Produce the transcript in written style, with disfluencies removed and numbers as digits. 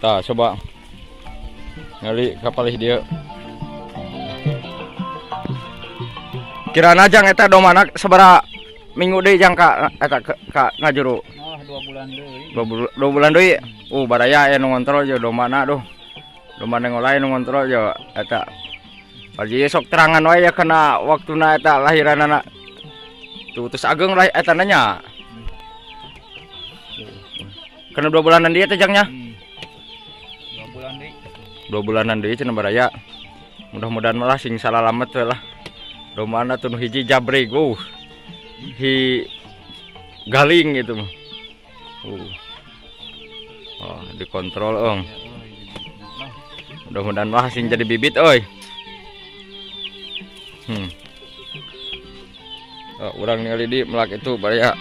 Tah, coba ngali ka palih dieu. Kirana jang eta domana sabaraha minggu deui jang ka eta ka ngajuru? Oh, 2 bulan deui. 2 bulan deui. Baraya aya nu ngontrol je domana duh. Domana ngolai nu ngontrol je eta. Parji sok terangan wae ya kana waktuna eta lahiranana. Tuh terus ageng lah eta nanya. Kena 2 bulanan dia teh jangnya. 2 bulan deui. 2 bulanan deui cenah baraya. Mudah-mudahan malah sing salalamet we lah. Domana tuh nu hiji jabrig. Hi galing gitu mah. Oh, dikontrol ong. Ya, oh, nah, Mudah-mudahan mah sing jadi bibit euy. Oh, urang ningali di melak itu baraya.